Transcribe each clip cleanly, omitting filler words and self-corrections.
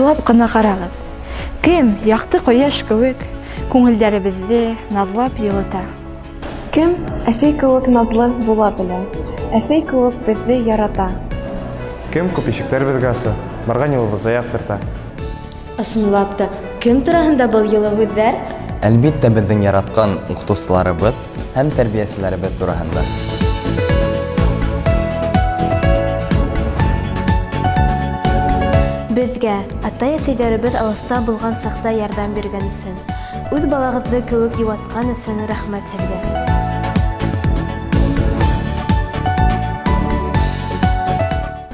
Уйлап ҡына ҡарағыҙ. Кем яҡты ҡояш кеүек күңелдәребеҙҙе наҙлап йылыта? Кем әсәй кеүек наҙлы була белә, әсәй кеүек беҙҙе ярата? Кем күп ишектәр беҙгә аса, барған юлыбыҙҙы яҡтырта? Ысынлап та, кем тураһында был йылы һүҙҙәр? Әлбиттә, беҙҙең яратҡан уҡытыусыларыбыҙ һәм тәрбиәселәребеҙ тураһында. Беҙгә атай-әсәйҙәребеҙ алыҫта булған саҡта ярҙам биргән өсөн, үҙ балағыҙҙы кеүек йыуатҡан өсөн рәхмәт һеҙгә.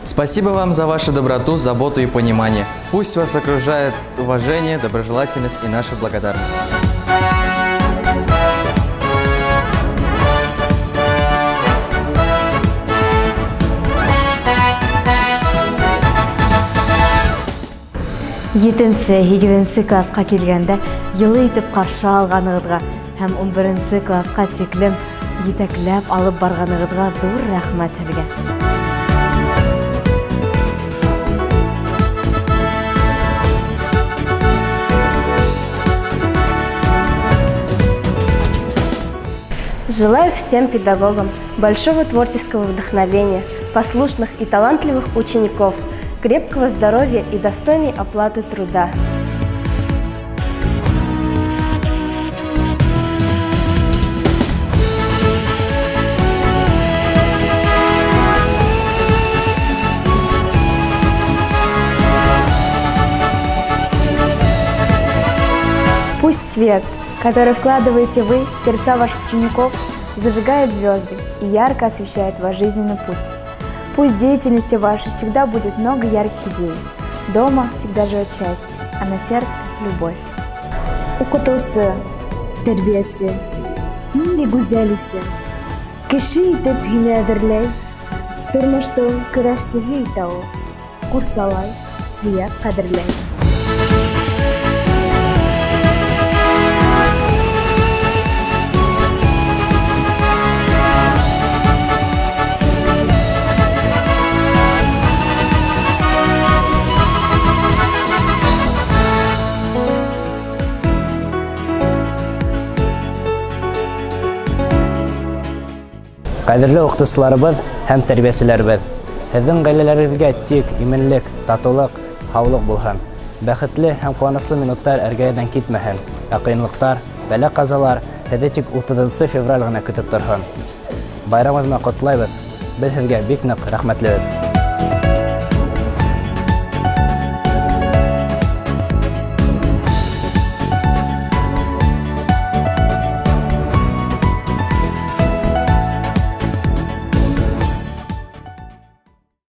Спасибо вам за вашу доброту, заботу и понимание. Пусть вас окружает уважение, доброжелательность и наша благодарность. Етенсе, һигеҙенсе класҡа килгәндә йылы итеп ҡаршы алғанығыҙға һәм 11-нсе класҡа тиклем етәкләп алып барғанығыҙға ҙур рәхмәт һеҙгә. Желаю всем педагогам большого творческого вдохновения, послушных и талантливых учеников, крепкого здоровья и достойной оплаты труда. Пусть свет, который вкладываете вы в сердца ваших учеников, зажигает звезды и ярко освещает ваш жизненный путь. Пусть в деятельности вашей всегда будет много ярких идей. Дома всегда живет счастье, а на сердце любовь. Уҡытыусы, тәрбиәсе, ниндәй гүзәл исем. Кеше итеп һине әҙерләй, тормоштоң көрәшсеһе итә ул. Ҡурсалай, һөйә, ҡәҙерләй. Ҡәҙерле уҡытыусыларыбыҙ һәм тәрбиәселәребеҙ, һеҙҙең ғаиләләрегеҙгә тик именлек, татыулыҡ, һаулыҡ булһын. Бәхетле һәм ҡыуаныслы минуттар эргәгеҙҙән китмәһен. Ә ҡыйынлыҡтар, бәлә-ҡазалар һеҙҙе тик 30 февраль ғына көтөп торһон. Байрамығыҙ менән ҡотлайбыҙ. Беҙ һеҙгә бик ныҡ рәхмәтлебеҙ.